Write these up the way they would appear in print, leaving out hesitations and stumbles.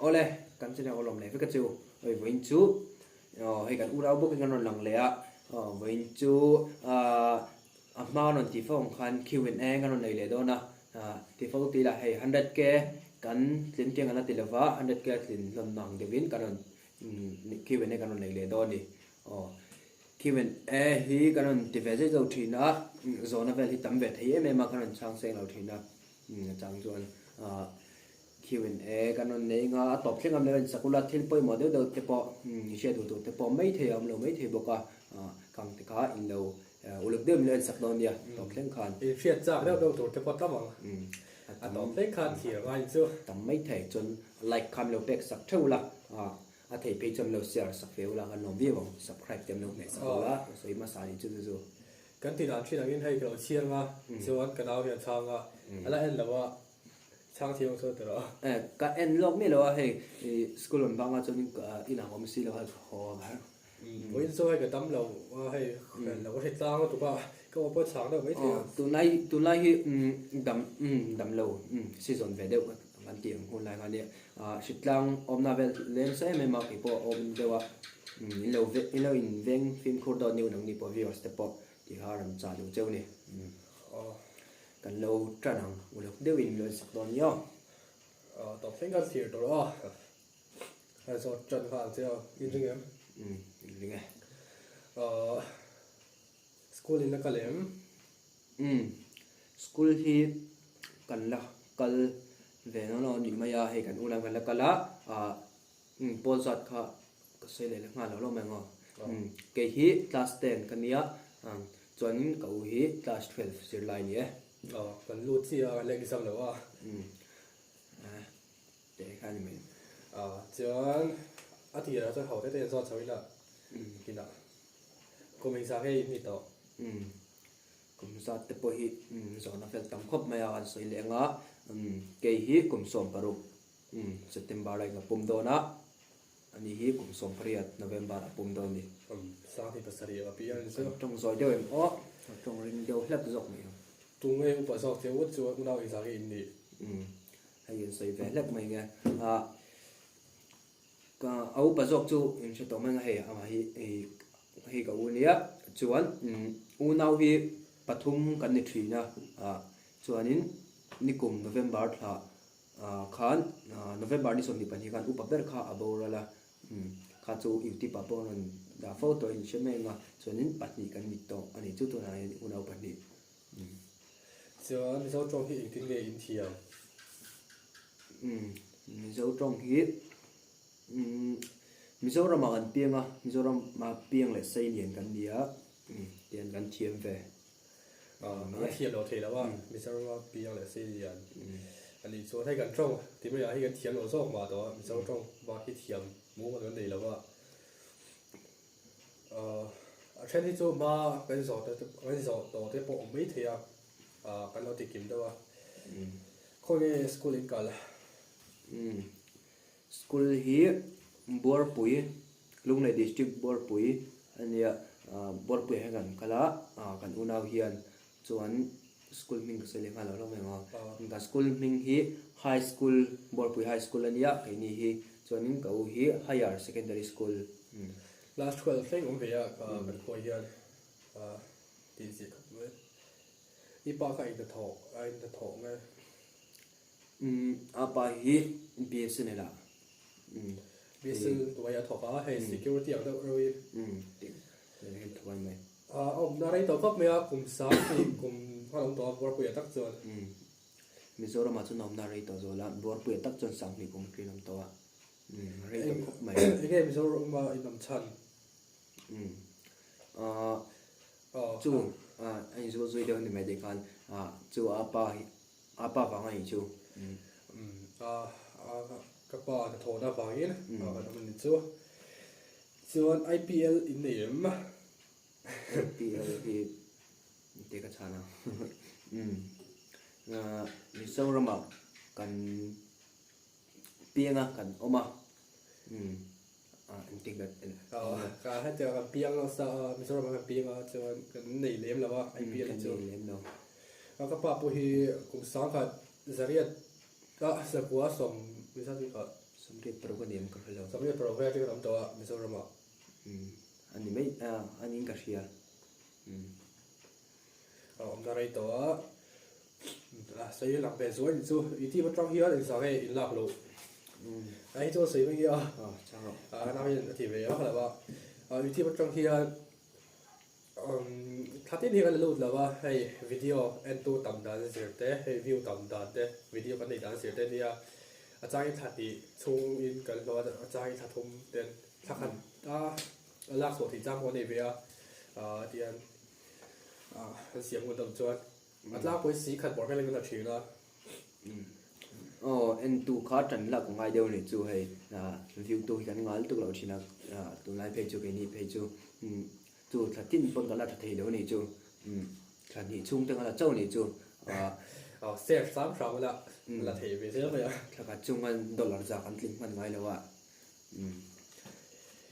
Awle, kan channel ka lawm leh vek a chu. Oi vawiin chu hei kan unau bawkin kan rawn lang leh a, vawiin chu a hma rawn tih fo ang khan Q and A kan rawn nei leh dawn a, ti fo ti ila hei 100K kan tlin tiang kan la ti lova, 100K a tlin hlawm ang deuhin kan rawn Q and A kan rawn nei leh dawn a ni. Aw Q and A hi kan rawn ti ve zeuh zeuh thin a, zawhna vel hi tam ve thei em em a, kan rawn chhang seng lo thin a, a chang chuan Q and A kan rawn nei nga, a tawp thleng am lo in sakula thil pawimawh deuh deuh te pawh i hriat duh tur te pawh mai thei a awm lo mai thei bawk a, khang te kha in lo uluk deuh in lo en sak dawn nia tawp thleng khan. In hriat chak deuh deuh tur te pawh tam ang, a tawp thleng khan thlir ngai chu. Tam mai thei chuan like kha min lo pek sak theuh la, a thei phei chuan min lo share sak ve ula kan lawm viau ang, subscribe te min lo hmeh sak ula, sawi hmasa nih chu chu chu. Kan ti dan thin angin hei ka lo chhiar nga, chuan ka nau hian chhang a, a la en lo a. Chhang thiam sawi tawh rawh. Eh, ka en lawk miah lo a hei school rawn bang a chuanin ka inah ka awm si lo a ka haw a har. Vawiin chu hei ka dam lo a hei lo ka hre tlang lutuk a ka aw pawh chhang deuh maithei a. Tunlai tunlai hi dam dam lo season ve deuh kan tih ang hun lai kha nia hritlang awmna vel leng sa em em a keipawh a awm deuh a in lo in lo in veng fimkhur dawn nia nangni pawh viewers te pawh tih kha rawn chah duh cheu ni. Kan lo tan ang uluk deuhin min lo insak dawn nia. Tawp thleng khan thlir tawh rawh a. Hei zawt tan kha ang che aw, in ring em? Umm, in ring e. School in la kal em? Umm, school hi kan la kal ve no no ni mai a, hei kan unau kan la kal a, umm pawl zat kha ka sawi leh la nghal lo lo mai ang aw. Umm, kei hi class ten ka nia, Chuanin ka u hi class 12 zirlai ni e. Aw, kan lut chiah a, kan la exam lo a. Umm, teh kha ni mai. Aw, chuan a tirah chuan ho te te in zawt chho ila kinah kum engzah nge in ni tawh? Umm, kum zat te pawh hi zawhna fel tam khawp mai a kan sawi leh ang a. Umm, kei hi kum 16, umm, September ah in ka pum dawn a. Ani hi kum 18 November a pum dawn ni. Sang hi pasarih a pi a ni chu. Kan tawng zawi deuh em aw, kan tawng ring deuh hlek zawk mai ang. Tunge upa zawk che ut chuan unau engzah nge in nih? Umm, hei in sawi ve hlek mai nge. Ah, ka a upa zawk chu in hre tawh mai ang a hei amah hi hei ka u nia chuan unau hi pathum kan ni thin a, ah chuanin nikum November thla Khan November ni 22 khan upa ber kha a boral a, kha chu YouTube ah pawh a rawn dah fo tawh in hre mai ang a, chuanin pahnih kan ni tawh a ni chu tunah hian unau pahnih. Chuan Mizo tawng hi engtin nge in thiam? Mizo tawng hi Mizoramah kan piang a, Mizorama piang leh seilian kan ni a, tian kan thiam ve. A thiam lo thei lo a, Mizoram piang leh Seilian a nih chuan hei kan tawng ti mai ah hei kan thiam lo zawk mah tawh a, Mizo tawng bak hi thiam mumal kan nei lo a. A then hi chu hma kan zawh te kan zawh tawh te pawh awm mai thei a, kan lo ti kim deuh a. Khawnge school in kal? School hi Buarpui, Lunglei District Buarpui a nia, Buarpui ah hian kan kal a, kan unau hian chuan school hming ka sawi leh nghal lo hlauh mai ang aw. Ka school hming hi High School, Buarpui High School a nia, keini hi chuanin ka u hi Higher Secondary School. Class 12 thleng awm ve a kan khua hian tih zia khawp mai. I pa kha inhnathawh a inhnathawh nge? Umm a pa hi BSNL ah umm BSNL hnuai a thawk a hei security ang deuh reuh in. Umm tih vel hian thawk a ni mai. A awmna rei tawh khawp mai a kum sang hi kum nghal awm tawh a Buarpuia tak chuan. Umm Mizoram ah chuan a awmna rei tawh zawh la Buarpuia tak chuan 20 kum ṭin awm tawh a umm rei tawh khawp mai. Enge Mizoram a in awm chhan? Umm ah chu a inzul zui deuh a ni mai tih khan ah chu a pa hi A pa vang a nih chu. A ka pa hnathawhna vangin kan awm a ni chu. Chuan IPL in nei em? IPL hi te ka chhan a. Mizoramah kan piang a, kan awm a. Engtin ka Ka hetiang kan piang nasa a, Mizoramah kan piang a chuan kan nei lem lo a IPL hi chu. Kan nei lem lo. Ka pa pawh hi kum 1000 zariat a zakua sawm mi zat hi kha. 86 a ni em ka hre lo. 86 vel te kan awm tawh a Mizoramah. Umm a ni mai a, a niin ka hria. Umm. A awmna rei tawh a, a sawi lang ve zuai ni chu YouTube atang hian engzah nge in lak loh? A hei chu a sawi mai a, a nau hian a ti ve vak lo a, YouTube atang hian thla tin hi kan la lut lo a, hei video entu tam dan zir te, hei view tam dan te, video kan neih dan zir te ania, a changin thla hnih chhungin kan hlawh a, a changin thla thum ten thla khat a lak chhuah theih chang pawh a nei ve a, tihian An siam ngut deuh chuan a tlangpui si khat bawrh velin a thin a. Aw entu kha tan lak a ngai deuh a nih chu hei view tu hi kan ngal tuk loh thin a tunlai phei chu keini phei chu chu thla tin pawn kan la tha thei lo a nih chu thla hnih chhung te kan la chauh a nih chu. Aw share hram hram ula la thei ve zel mai a. Thla khat chunga dollar za kan tling hman ngai lo a.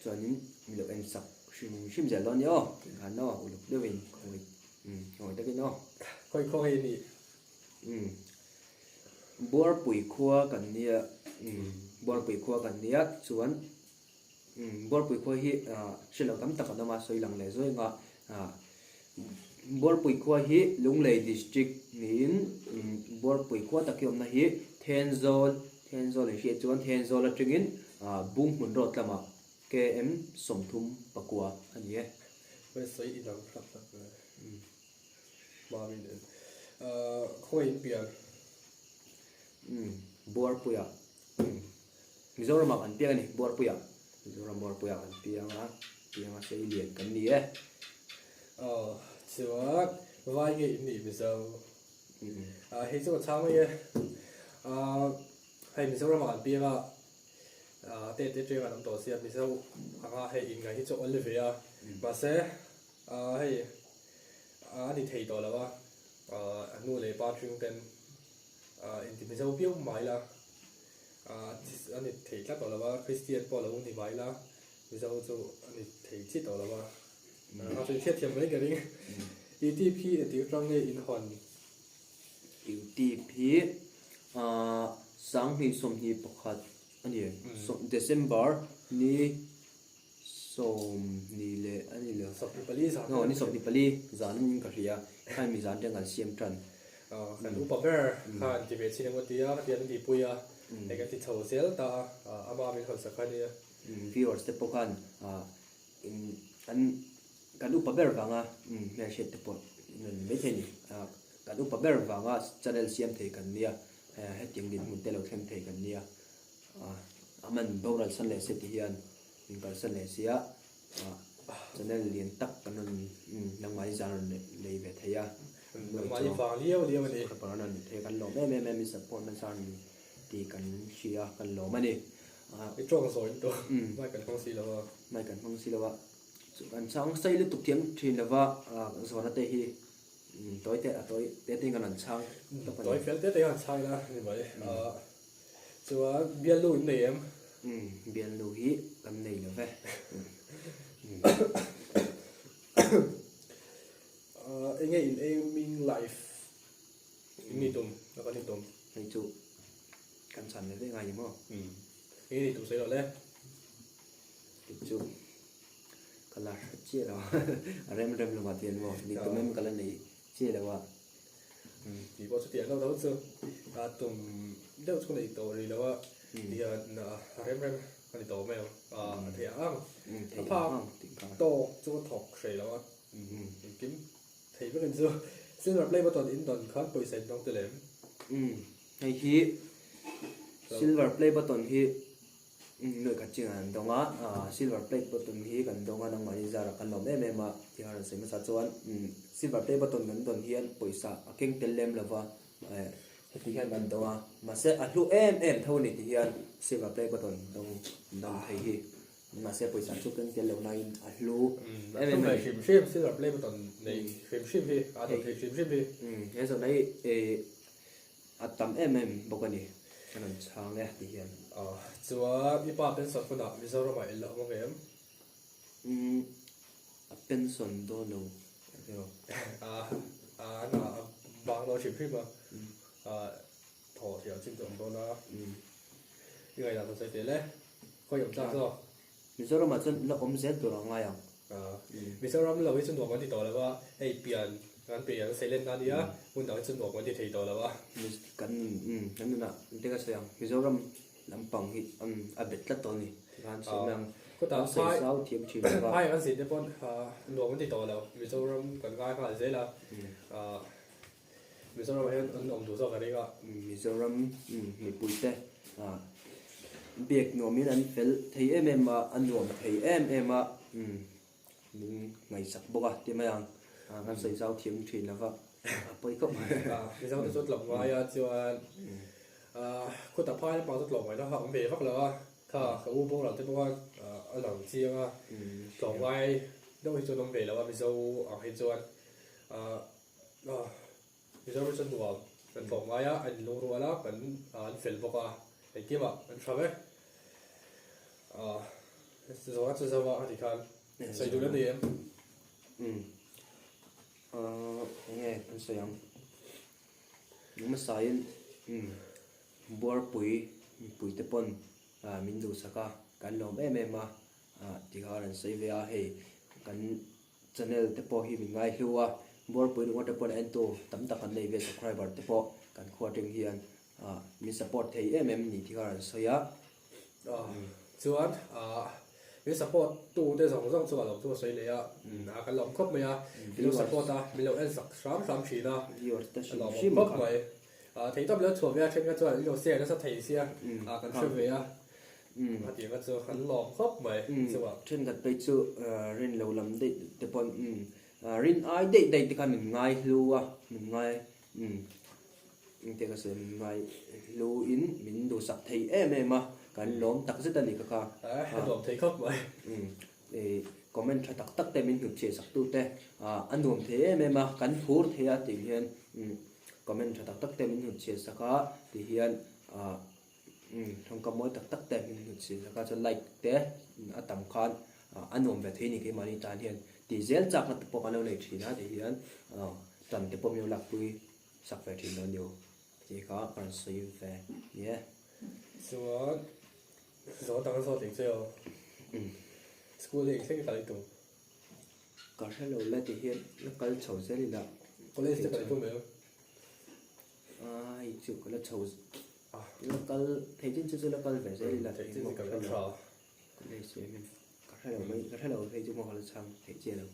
Chuanin min lo en sak hrim hrim zel dawn nia aw tih khan aw uluk deuhin khawi khawi takin aw. Khawi khaw nge ni? Buarpui khua kan nia Buarpui khua kan nia chuan Buarpui khua hi hre lo tam tak an awm a sawi lang leh zuai anga Buarpui khua hi Lunglei district niin Buarpui khua tak hi awmna hi Thenzawl Thenzawl in hriat chuan Thenzawl atangin Bunghmun road lamah KM 39 a ni e. Hei sawi i dang hlak hlak mai. Mami nen. Khawngaih in pian. Buarpuia. Mizoramah kan piang a ni, Buarpuia. Mizoram Buarpuia kan piang a, piang a sei lian kan ni e. Aw, chuan vai nge in nih Mizo? Hei chu ka chhang mai e. Hei Mizoramah kan piang a, te te teng an awm tawh sia, Mizo anga hei inngaih hi chu awl ve a, mahse hei a ni thei tawh lo a, a nu leh pa tring ten inti Mizo piau mai la. A ni thei tlat tawh lo a, Kristian pawh lo ni mai la, Mizo chu a ni thei chi tawh lo a, a chu hriatthiam mai ka ring. YouTube hi engtik atang nge in hawn? YouTube hi 2021 a ni, December ni 20 leh a ni lo. 24 zan. Aw ni 24 zan in ka hria, khan mi zan te kan siam tan. Kan upa ber khan ti ve chin emaw tia ka tian an tihpui a, hei kan ti chho zel ta a, ama min hawn sak a nia. Viewers te pawh khan an kan upa ber vanga hmelhriat te pawh in rawn ni maithei a ni. Kan upa ber vanga channel siam thei kan nia, hetiang dinhmun te lo thleng thei kan nia. A man boral san leh se ti hian min kalsan leh sia channel lian tak kan rawn nangmahni zan rawn nei ve thei a. Nangmahni vang liau liau a ni. Subscriber an rawn ni thei a kan lawm em em em in support nasa a ni tih kan hria kan lawm a ni. I tawng zawi lutuk mic kan hmang si lo a. Mic kan hmang si lo a. Kan chhang sei lutuk thiam thin lova zawhna te hi tawi te a tawi te te in kan rawn chhang tawp a ni. Tawi fel te te in kan chhang ila ni mai. Chuan bialnu in nei em? Umm, bialnu hi kan nei lo ve. Enge in aiming life in ni tum a kan ni tum? Hei chu kan chhan leh vek ngai ni maw? Umm, enge ni tum sawi loh le? Kei chu ka la hre chiah lo a, a rem rem lo mah tiang maw? Ni tum em ka la nei chiah lo a. Tih pawh chutiang deuh deuh chu a tum deuh chu ka nei tawh rih lo a, tihian a rem rem a ni tawh mai ang, a theih ang a phak tawk chu ka thawk hreh lo a, engkim thei vekin chu silver play button in dawn khan pawisa in dawng tel em? Hei hi silver play button hi Nuaih khat chin an dawng a, silver plate button hi kan dawng a, nangmahni zarah kan lawm em em a tih a rawn sawi hmasa chuan silver plate button kan dawn hian pawisa a keng tel lem lova heti hian kan dawng a, mahse a hlu em em tho a ni tih hian silver plate button dawng dawng thei hi mahse pawisa chu keng tel lo nain a hlu em em a ni. Hrim hrim silver play button nei hrim hrim hi a dawn thei hrim hrim hi. He zawhna hi A tam em em bawk a ni. Ka rawn chhang e ti hian. Aw, chuan i pa pension hunah Mizoramah i la awm ang em? Umm, a pension dawn lo emaw? A, a na a bang dawn hrim hrim a, a thaw thiam chin chu a awm dawn a. I ngaihdan han sawi teh le. Khawi awm tlak zawk. Mizoram ah chuan la awm zel tur a ngai ang. Mizoram lo hi chu nuam kan ti tawh lo a, hei pian kan pian an seilen na ania, hmun dang hi chu nuam kan ti thei tawh lo a. Kan kan nunah engtin ka sawi ang, Mizoram lampang hi a bet tlat tawh a ni tikhan sawi mai ang, kan sawi zau thiam thin lo va. Phai kan zin te pawn nuam kan ti tawh lo, Mizoram kan ngai nghal zel a, Mizoram ah hian an awm duh zawk a ring a. Mizoram mipuite biak nuamin an fel thei em em a, a nuam thei em em a, min ngaihsak bawk a ti mai ang, kan sawi zau thiam thin lo va, a pawi khawp mai. Mizo te chu tlawm ngai a chuan khutah phai lampang chu tlawm ngaihna kha a awm ve vak lo a, kha ka u boral te pawh khan a lang chiang a, tlawm ngai deuh hi chu an awm ve lo a Mizo ang hi chuan. Mizoram hi chuan nuam kan tlawm ngai a, a inlung rual a, kan an fel bawk a, engkim ah an tha vek. Zawhna chu zo a a tih khan sawi duh la ni em? Umm enge kan sawi ang? Hmasaiin umm Buarpui mipui te pawn min duhsak a, kan lawm em em a tih kha an sawi ve a, hei kan Channel te pawh hi min ngaihlu a, Buarpui ringawt te pawh la entu tam tak an nei ve subscriber te pawh kan khua atang hian min support thei em em ni tih kha an sawi a. Chuan min support tu te zawng zawng chu a lo chu a sawi leh a, kan lawm khawp mai a, min lo support a, min lo en sak hram hram thin a, viewers te a hrim lawmawm hrim khawp kha. mai. Thei tawp lo chhuah ve a, then kha chuan in lo share nasa thei sia, kan hre ve a. A tih kha chu an lawm khawp mai chungah. Thenkhat phei chu rin lo lam daih te pawn rin ai daih daih te khan min ngai hlu a, min ngai engte ka sawi min ngai hlu in min duhsak thei em em a, kan lawm tak zet a ni kha kha. A nuam thei khawp mai. Comment tha tak tak te min hnutchhiah sak tu te a nuam thei em em a, kan phur thei a tih hian comment tha tak tak te min hnutchhiah sak a ti hian Umm tawngka mawi tak tak te min hnut si zaka chuan like te a tam khan a nuam ve thei a ni keimahni tan hian tih zel chakna te pawh kan lo nei thin a tih hian tan te pawh min lo lakpui sak ve thin lo a ni o tih kha ka rawn sawi ve nia. Chuan zawh dang zawt eng che aw school hi eng thleng kal i tum? Ka hre lo la tih hian la kal chho zel ila. College te kal i tum em? Ai chu ka la chho la kal thei chin chu chu la kal ve zel ila thei chin ka la tha ka lei sawi em ka hre lo mai ka hre lo hei chu maw ka la chhang theih chiah lo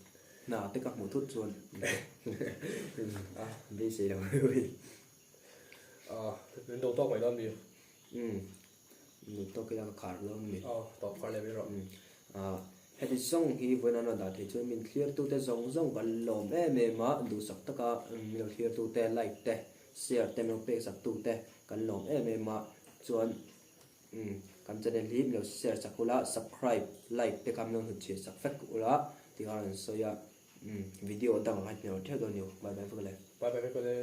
hna te ka hmuh thut chuan beisei lo mai a min do tawk mai dawn mi um min do tawk ila ka khar dawn mi tawp khar leh mai rawh Heti zawng hi vawiin an rawn dah thei chuan min thlirtute zawng zawng kan lawm em em a, duhsak taka min lo thlirtute like te, share te min lo peksak tute kan lawm em em a, chuan kan channel hi min lo share sak ula, subscribe, like te kha min lo hnutchhiah sak vek ula tih kha a rawn sawi a, video dangah khan hmel theuh dawn ni u, bye bye vek le. Bye bye vek le.